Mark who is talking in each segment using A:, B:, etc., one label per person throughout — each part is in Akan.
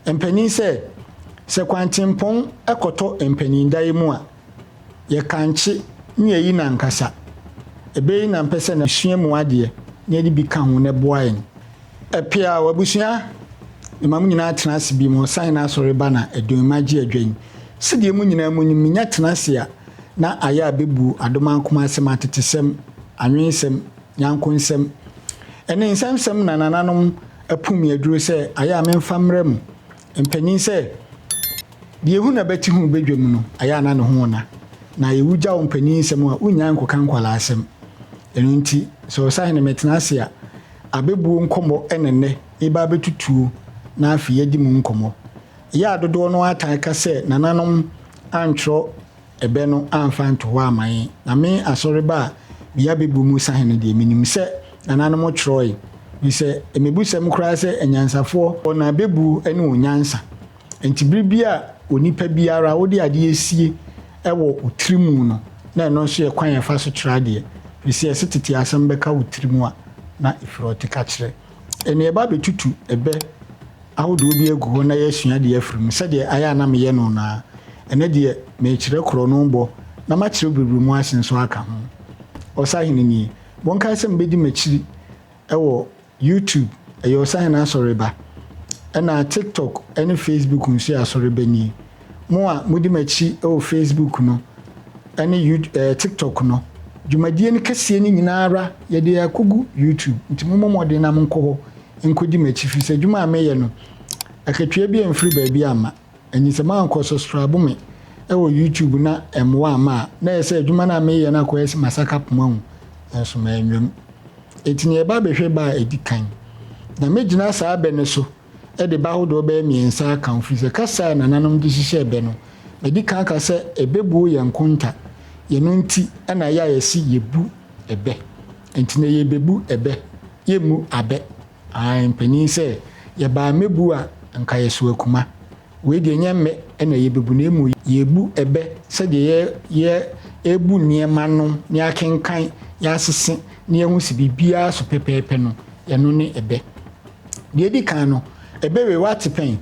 A: Mpanin sɛ, sɛ kwantempɔn kɔtɔ mpanin dan mu a, yɛkankye ne yɛyi no ankasa. Ɛbɛ yi na mpɛ sɛ nasua mu adeɛ na yɛde bi ka ho na ɛboa yɛn. Ɛpeaw, abusua, mema mo nyinaa tena ase bi ma ɔsan n'asɔre ba na aduanma gye adwa yi. Sɛdeɛ mo nyinaa mo nim, menya tena ase a, na ayɛ a bɛbu adomankoma asɛm, atetesɛm, anwensɛm, nyankonsɛm, ɛne nsɛmsɛm na nananom apu me aduro sɛ ayɛ a memfa mmrɛ mo. Mpanin sɛ, Deɛ ehu na bɛte hu badwam no, ayɛ a na ne ho ɔna. Na ewu gya wo mpanin nsɛm a, wonnyae nkɔka nkwadaa asɛm. Ɛno nti, sɛ ɔsahene metena ase a, abɛbuo nkɔmmɔ na nnɛ meba abɛtutuo na afei yɛadi mu nkɔmmɔ. Ɛyɛ a dodoɔ no ara taa ka sɛ nananom antwerɛ ɛbɛ no amfa anto hɔ amma yɛn. Na me asɔreba a meyɛ abɛbuo mu sahene deɛ, menim sɛ nananom twerɛe. Ɛfiri sɛ, mmebusɛm koraa sɛ anyansafoɔ wɔn abɛbuo ne wɔn nyansa. Enti bere bi a onipa biara wode adeɛ sie wɔ wo tiri mu no, na ɛno nso yɛ kwan a yɛfa so kyerɛ adeɛ. Ɛfiri sɛ yɛse tete asɛm bɛka wo tiri mu a, na ɛfiri ɔte ka kyerɛ. Ɛnna yɛba abɛtutu ɛbɛ ahodoɔ bi agu hɔ na yɛasua adeɛ afiri mu sɛdeɛ ayɛ a na meyɛ no no ara. Ɛnnɛ deɛ merekyerɛ korɔno bɔ na makyerɛ biribiri mu ase nso aka ho. Ɔsahene nie. Monkae sɛ mobɛdi m'akyiri wɔ YouTube ɛyɛ Ɔsahene Asɔreba, ɛna TikTok ne Facebook nso yɛ Asɔreba nie. Mo a modi m'akyi wɔ Facebook no ne eh, TikTok no, dwumadie no kɛseɛ no nyinaa ara yɛde akɔgu YouTube, nti mommɔ mmɔden na monkɔ hɔ nkɔdi m'akyi, firi sɛ adwuma a meyɛ no, akatua bi amfiri baabi amma. Enti sɛ mankɔ subscribe me wɔ YouTube na ɛmmoa amma a, na ɛyɛ sɛ adwuma no a meyɛ no akɔyɛ sɛ masaka poma mu, nanso mannwam. Enti nea ɛba bɛhwɛ ba a ɛdi kan. Na mɛgyina saa bɛ no so de bɛ ahodoɔ bɛyɛ mmiɛnsa aka ho, firi sɛ kasa a nananom de hyehyɛɛ bɛ no, madi kan aka sɛ ɛbɛbuo yɛn nkonta. Yɛno nti na ɛyɛ a yɛse yɛbu ɛbɛ. Enti na yɛrebɛbu ɛbɛ, yɛmmu abɛ. Ae mpanin sɛ yɛbaa mmɛbu a nka yɛso akuma. Wei deɛ nyɛ mmɛ na yɛbɛbu na mmom yɛbu ɛbɛ sɛdeɛ yɛ yɛ ɛrebu nneɛma no na yɛakenkan, yɛasese na yɛahu sɛ biribiara so pɛpɛɛpɛ no, ɛno ne ɛbɛ. Deɛ ɛdi kan no, ɛbɛ wei woate pɛn?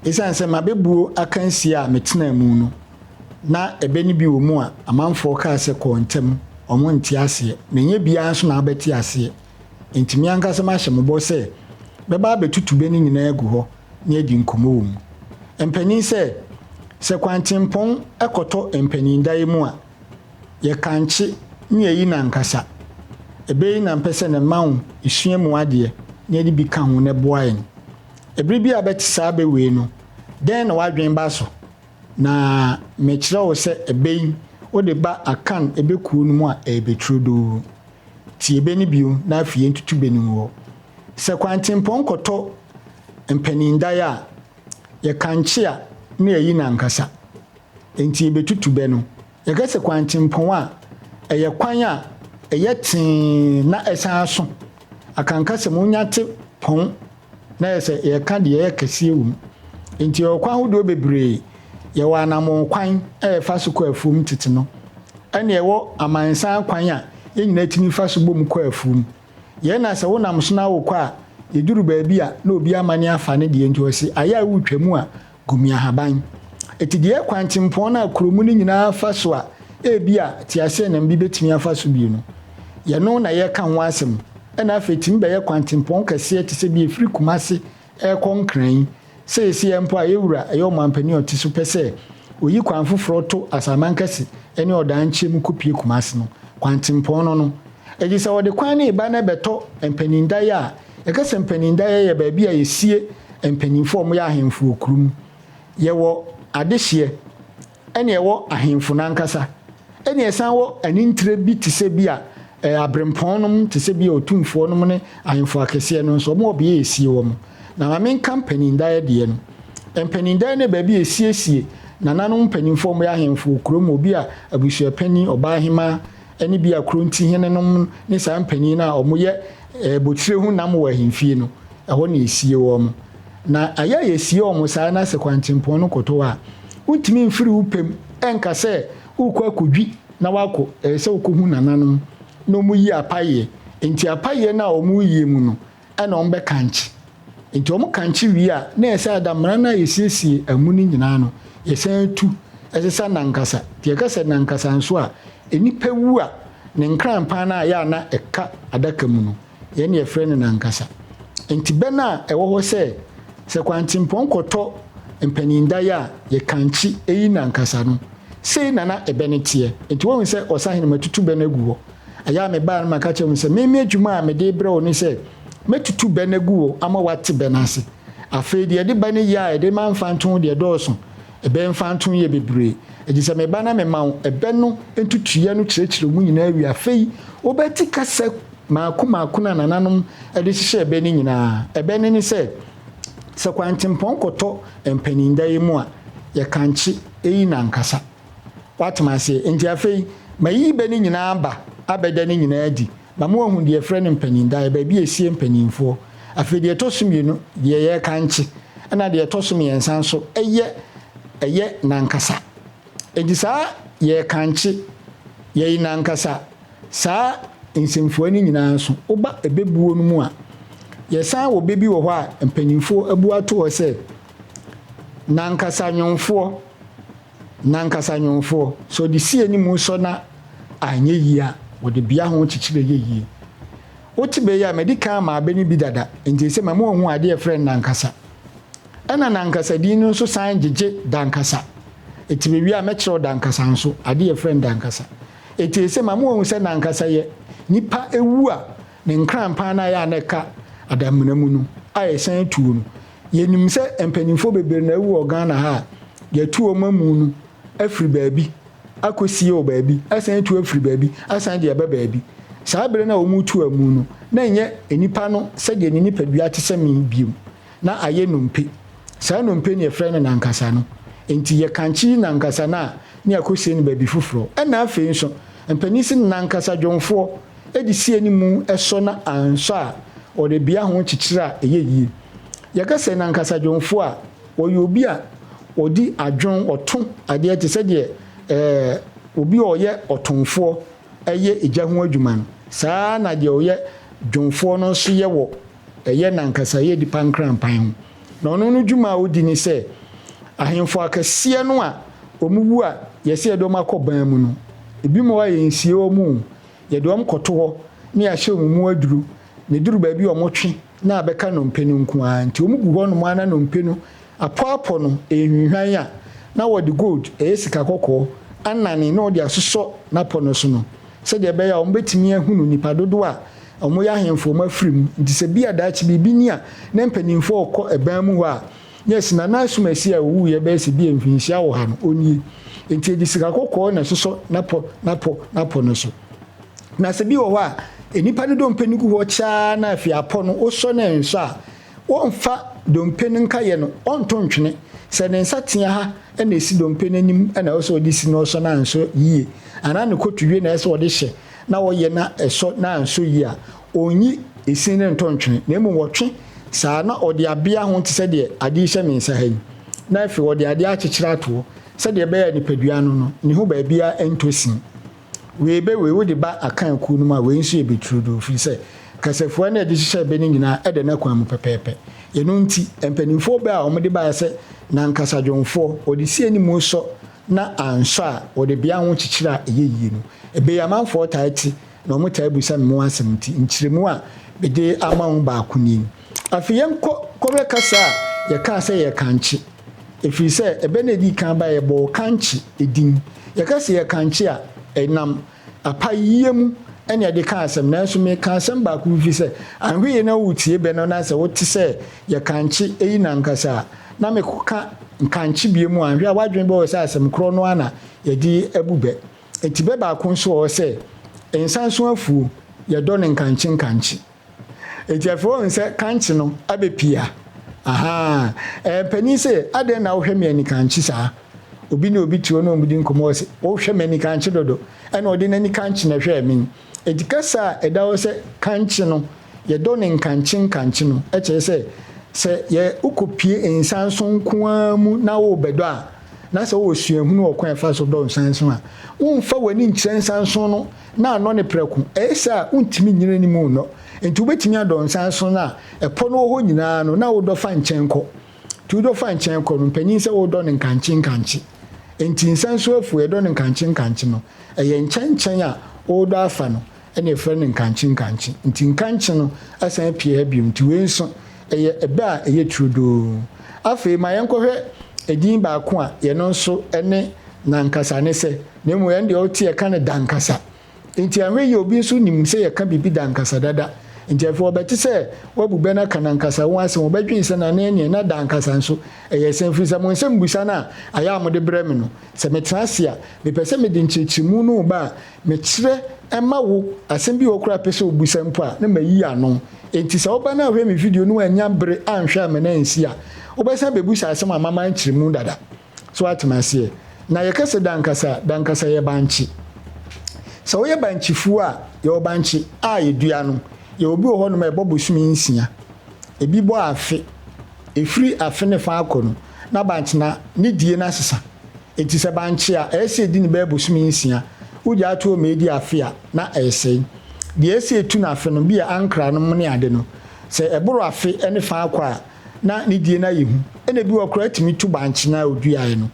A: Ɛsiane sɛ m'abɛbuo akansie a metenaa mu no, na ɛbɛ no bi wɔ mu a amanfoɔ kaa sɛ kɔɔ ntɛm, wɔn nte aseɛ, na ɛnyɛ biara nso na wobɛte aseɛ. Enti me ankasa mahyɛ mo bɔ sɛ mɛba abɛtutu bɛ no nyinaa agu hɔ na yɛadi nkɔmmɔ wɔ mu. Mpanin sɛ, sɛ kwantempɔn kɔtɔ mpanin daeɛ mu a, yɛkankye na yɛyi no ankasa. Ɛbɛ yi na mpɛ sɛ na ɛma wo sua mu adeɛ na yɛde bi ka ho na ɛboa yɛn. Ɛberɛ bi a bɛte saa bɛ wei no, dɛn na w'adwene ba so? Na mekyerɛ wo sɛ ɛbɛ yi wode ba Akan ɛbɛ kuo no mu a, ɛyɛ bɛ turodoo. Tie bɛ no bio na afei yɛntutu bɛ no ngu hɔ. Sɛ kwantempɔn kɔtɔ mpanindaeɛ a, yɛkankye a na yɛayi no ankasa. Enti yɛbɛtutu bɛ no. Yɛka sɛ kwantempɔn a, ɛyɛ kwan a ɛyɛ tee na ɛsan so. Akanka sɛ monya te pɔn na yɛ sɛ yɛka deɛ ɛyɛ kɛseɛ wɔ mu. Enti yɛwɔ kwan ahodoɔ bebree. Yɛwɔ anammɔn kwan a yɛfa so kɔ afuom tete no, ɛna yɛwɔ amansan kwan a yɛn nyinaa tumi fa so bom kɔ afuom. Yɛn na sɛ wonam so na wokɔ a, yɛduru baabi a na obi amane afa ne deɛ nti ɔse ayɛ a woretwa mu a gu me ahaban. Enti deɛ ɛyɛ kwantempɔn no a kuro mu no nyinaa fa so a ebia teaseɛnam bi bɛtumi afa so bio no, yɛno na yɛreka ho asɛm. Ɛna afei ɛtumi bɛyɛ kwantempɔn kɛseɛ te sɛ bi ɛfiri Kumase rekɔ Nkran yi. Seesei mpo a yɛn wura ɛyɛ ɔmanpanin a ɔte so pɛ sɛ ɔyi kwan foforɔ to Asamankɛse ne Ɔdaankyɛ mu kɔpue Kumase no, kwantempɔn no no. Enti sɛ wɔde kwan no reba na ɛbɛtɔ Mpanindaeɛ a, yɛka sɛ Mpanindaeɛ yɛ baabi a yɛsie mpanimfoɔ a wɔyɛ ahemfo wɔ kuro mu. Yɛwɔ adehyeɛ, ɛna ɛwɔ ahemfo no ankasa, ɛna ɛsan wɔ anintire bi te sɛ bi a ɛɛ aberempɔn nom te sɛ bi a otumfoɔ nom ne ahemfo akɛseɛ no nso wɔn wɔ bea a ɛsie wɔn. Na ma menka mpanindaeɛ deɛ no. Mpanindaeɛ no yɛ baabi a ɛsiesie nananom mpanimfoɔ a wɔyɛ ahemfo wɔ kurom, obi a abusuapanin, ɔbaahemaa, ɛne bi a kuro nti hene nom ne saa mpanin no a wɔyɛ ɛɛ botire ho nam wɔ ahemfie no, ɛhɔ na ɛsie wɔn. Na ayɛ a yɛsie wɔn saa na sɛ kwantempɔn no kɔtɔ hɔ a, wontumi mfiri wo pɛ mu nka sɛ worekɔ akɔdwi na woakɔ, ɛyɛ sɛ wokɔhu nananom na wɔyi apayeɛ. Enti apayeɛ no a wɔyie mu no na wɔbɛkankye. Enti wɔkankye wie a, na ɛsɛ adamena no a yɛsiesie amu no nyinaa no, yɛsan tu sesa nankasa. Nti yɛka sɛ nankasa nso a, nnipa wu a, ne nkrampan no a ɛyɛ a na ɛka adaka mu no, yɛn na yɛfrɛ no nankasa. Enti bɛ no a ɛwɔ hɔ sɛ, sɛ kwantempɔn kɔtɔ mpanindaeɛ a, yɛkankye yi nankasa no, sei na na ɛbɛ no teɛ. Enti woahu sɛ ɔsahene matutu bɛ no agu hɔ. Ɛyɛ a mebaeɛ no maka kyerɛɛ wɔn sɛ, Me me adwuma a mede rebrɛ wo ne sɛ mɛtutu bɛ no agu hɔ ama woate bɛ no ase. Afei deɛ ɛde bɛ no yɛ a ɛde ma mfantoho deɛ ɛdɔɔso, ɛbɛ mfantoho yɛ bebree. Enti sɛ meba na mema wo ɛbɛ no ntutuiɛ no kyerɛkyerɛ mu nyinaa wie a, afei wobɛte kasa mmaako mmaako no a nananom de hyehyɛɛ ɛbɛ no nyinaa. Ɛbɛ no ne sɛ, sɛ kwantempɔn kɔtɔ mpaninda yi mu a, yɛkankye eyi nankasa. Woatem aseɛ? Enti afei, mayiyi bɛ no nyinaa aba abɛda ne nyinaa adi, ma moahu deɛ yɛfrɛ no mpanindaeɛ, baabi a ɛsie mpaninfoɔ. Afei deɛ ɛtɔ so mmienu, deɛ yɛrekankye, ɛna deɛ ɛtɔ so mmiɛnsa nso, ɛyɛ, ɛyɛ n'ankasa. Enti saa yɛrekankye, yɛyi n'ankasa, saa nsɛmfua no nyinaa nso, woba ɛbɛbuo no mu a, yɛsan wɔ bɛ bi wɔ hɔ a mpaninfoɔ abu ato hɔ sɛ, N'ankasa nwomfoɔ. N'ankasa nwomfoɔ, sɛ ɔde si anim sɔ na anyɛ yie a, wɔde bea ho kyekyere yɛ yie. Wote bɛ yi a, madi kan ama abɛ no bi dada, enti ɛsɛ ma moahu adeɛ a yɛfrɛ no n'ankasa. Ɛna n'ankasa din no nso san gyegye dankasa. Enti mewie a, mɛkyerɛ wo dankasa nso, adeɛ a yɛfrɛ no dankasa. Enti ɛsɛ ma moahu sɛ n'ankasa yɛ nipa wu a ne nkrampan no a ɛyɛ a na ɛka adamena mu no a yɛsan tuo no. Yɛnim sɛ mpanimfoɔ bebree na awu wɔ Ghana ha a yɛatu wɔn amu no afiri baabi akɔsie wɔ baabi, asan atu afiri baabi asan de aba baabi. Saa berɛ no a wɔretu amu no, na ɛnyɛ nnipa no sɛdeɛ ne nipadua te sɛ me bio, na ayɛ nnompe. Saa nnompe no yɛfrɛ no nankasa no. Enti yɛkankye nankasa no a, na yɛakɔsie no baabi foforɔ. Ɛnna afei nso, mpanin se nankasa dwomfoɔ de sie ne mu sɔ na ansɔ a, ɔde bea ho kyekyere a ɛyɛ yie. Yɛka sɛ nankasa dwomfoɔ a, ɔyɛ obi a ɔdi adwon, ɔto adeɛ te sɛ deɛ ɛɛ obi a ɔyɛ ɔtomfoɔ yɛ egya ho adwuma no, saa ara na deɛ ɔyɛ dwomfoɔ no nso yɛ wɔ ɛyɛ nankasa yɛ nipa nkrampan ho. Na ɔno no dwuma a ɔdi ne sɛ, ahemfo akɛseɛ no a wɔwu a yɛsɛ yɛde wɔn akɔ ban mu no, ebi wɔ hɔ a yɛnsie wɔn o, yɛde wɔn kɔto hɔ na yɛahyɛ wɔn mu aduru, na ɛduru baabi a wɔtwe na abɛka nnompe no nko ara nti, wɔgu hɔnom ara na nnompe no apɔapɔ no ɛrehwinhwan a, na wɔde gold, ɛyɛ sika kɔkɔɔ, anane na wɔde asosɔ n'apɔ no so no, sɛdeɛ ɛbɛyɛ a wɔbɛtumi ahunu nnipa dodoɔ a wɔyɛ ahemfo wɔn afiri mu. Nti sɛ bi a daakye biribi ni a, na mpanimfoɔ rekɔ ɛban mu hɔ a, na yɛasi Nana Asumasi a ɔwuiɛ bɛyɛ sɛ bi a mfinhyia ɔha no, ɔnie. Nti yɛde sika kɔkɔɔ na ɛsosɔ n'apɔ, n'apɔ, n'apɔ no so. Na sɛ bi wɔ hɔ a, nnipa no dompe no gu hɔ kyɛ ara na afei apɔ no, wosɔ na ɛnsɔ a, wɔmfa dompe no nkaeɛ no, ɔnto ntwene. Sɛ ne nsatea ha na ɛsi dompe no anim na ɛwɔ sɛ ɔde si na ɔsɔ na ansɔ yie, anaa ne kotodwe na ɛwɔ sɛ ɔde hyɛ na ɔyɛ na ɛsɔ na ansɔ yie a, ɔnyi esin no nto ntwene, na mmom ɔtwe saa na ɔde abea ho te sɛ deɛ adeɛ yi hyɛ me nsa ha yi, na afei ɔde adeɛ akyekyere ato hɔ sɛdeɛ ɛbɛyɛ a nipadua no no, ne ho baabiara ntɔ sin. Wei bɛ wei wode ba Akan kuo no mu a, wei nso yɛ bɛturodoo, firi sɛ kasafua no a yɛde hyehyɛɛ bɛ no nyinaa da n'akwan mu pɛpɛɛpɛ. Eno nti, mpanimfoɔ bɛ a wɔde baeɛ sɛ Nankasadwomfoɔ, wɔde si anim sɔ na ansɔ a, wɔde bea ho kyekyere a ɛyɛ yie no. Ɛbɛ yi amanfoɔ taa te na wɔtaa bisa me mu asɛm nti, nkyerɛmu a mede ama wo baako nie. Afei yɛnkɔ kɔhwɛ kasa a yɛkaa sɛ yɛrekankye. Ɛfiri sɛ ɛbɛ no a ɛdii kan baeɛ yɛbɔɔ kankye din. Yɛka sɛ yɛkankye a, ɛnam apayeyɛ mu na yɛde ka asɛm. Nanso meka asɛm baako bi firi sɛ, anhwɛ yie na woretie bɛ no na sɛ wote sɛ yɛkankye eyi no ankasa a, na mekɔka nkankye bio mu a, anhwɛ a w'adwene bɛwɔ sɛ asɛm korɔ no ara na yɛde abu bɛ. Enti bɛ baako nso wɔ hɔ sɛ, Nsa nso afuo, yɛdɔ no nkankye nkankye. Enti afei woahu sɛ kankye no abɛpia. Ahaa. Ɛɛ, panin se, adɛn na wohwɛ me anikankye saa? Obi ne obi te hɔ na wɔdi nkɔmmɔ, ɔse, wohwɛ me anikankye dodo. Ɛna ɔde n'anikankye na ɛhwɛɛ me. Enti kasa a ɛda hɔ sɛ kankye no, yɛdɔ no nkankye nkankye no, kyerɛ sɛ, sɛ yɛ wokɔpie nsanso nko ara mu na worebɛdɔ a, na sɛ wowɔ suahunu wɔ kwan a ɛfa so dɔ nsanso a, womfa w'ani nkyerɛ nsanso no na anɔ no prɛko. Ɛyɛ saa a, wontumi nnyina anim nnɔ. Nti wobɛtumi adɔ nsanso no a ɛpɔ no wɔ hɔ nyinaa no na wodɔ fa nkyɛn kɔ. Nti wodɔ fa nkyɛn kɔ no, mpanyin sɛ wodɔ no nkankye nkankye. Nti nsanso afuo yɛdɔ no nkankye nkankye no, ɛyɛ nkyɛnkyɛn a wodɔ afa no ɛna yɛfrɛ no nkankye nkankye. Nti nkankye no asan apue ha bio. Nti wei nso ɛyɛ ɛbɛ a ɛyɛ turodoo. Afei ma yɛnkɔhwɛ edin baako a yɛno nso ne nankasa ne sɛ, na mmom yɛn deɛ wote yɛka no dankasa. Nti ahwɛ yie, obi nso nim sɛ yɛka biribi dankasa dada. Nti afei wɔbɛte sɛ wabu bɛ no aka nankasa ho asɛm, wɔbɛdwen sɛ na ne neɛ na dankasa nso ɛyɛ sɛn, firi sɛ mo nsɛm busa no a ayɛ a mode brɛ me no, sɛ metena ase a mepɛ sɛ mede nkyerɛkyerɛmu no ba a mekyerɛ ɛma wo asɛm bi wɔ koraa pɛ sɛ obusa mpo a na mayi ano. Nti sɛ woba no ahwɛ me video no anya bere anhwɛ a me na ansi a, wobɛsan bɛbusa asɛm a mama nkyerɛmu dada. So atema aseɛ. Na yɛka sɛ dankasa, dankasa yɛ bankye. Sɛ woyɛ bankyefuo a, yɛwɔ bankye a yɛdua no. Yɛwɔ bi wɔ hɔnom a ɛbɔ bosome 6. Ebi bɔ afe. Ɛfiri afe ne fa akɔ no, na bankye na ne die no asesa. Enti sɛ bankye a ɛyɛ sɛ ɛdi ne bɛyɛ bosome 6, wogya ato hɔ ma ɛdi afe a, na ɛresɛe. Deɛ ɛsɛ ɛtu no afe no, bi yɛ ankra nom ne ade no, sɛ ɛboro afe ne fa akɔ a, na ne die no ayɛ hu. Ɛna ebi wɔ koraa tumi tu bankye no a oduaeɛ no.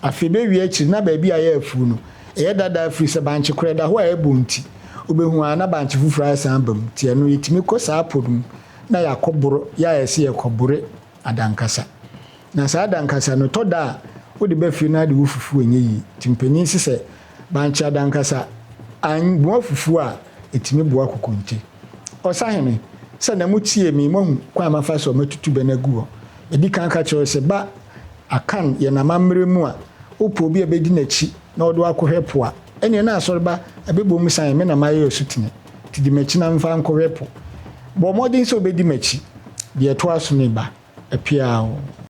A: Afei bɛwie akyiri na baabi a ɛyɛ afuo no, ɛyɛ dada afiri sɛ bankye koraa ɛda hɔ a ɛbɔ nti, wobɛhu ara na bankye foforɔ asan aba mu. Nti ɛno yɛtumi kɔ saa po no mu na yɛakɔboro, yɛ a yɛsɛ yɛkɔbore adankasa. Na saa adankasa no, tɔ da a wode ba fie no ade wo fufuo ɛnyɛ yie. Nti mpanin se sɛ bankye adankasa anboa fufuo a, ɛtumi boa kokonte. Ɔsahene, sɛ na motie me, moahu kwan a mafa so a matutu bɛ no agu hɔ. Madi kan ka kyerɛ wo sɛ ba Akan yɛn amammerɛ mu a, wopɛ obi a bɛdi n'akyi na ɔde wo akɔhwɛ po a, ɛnneɛ na asɔreba bɛbɔ mu sane me na mayɛ ɔsutene, nti di m'akyi na mfa nkɔhwɛ po. Bɔ mmɔden sɛ wobɛdi m'akyi. Deɛ ɛtoa so no reba. Apiaa o.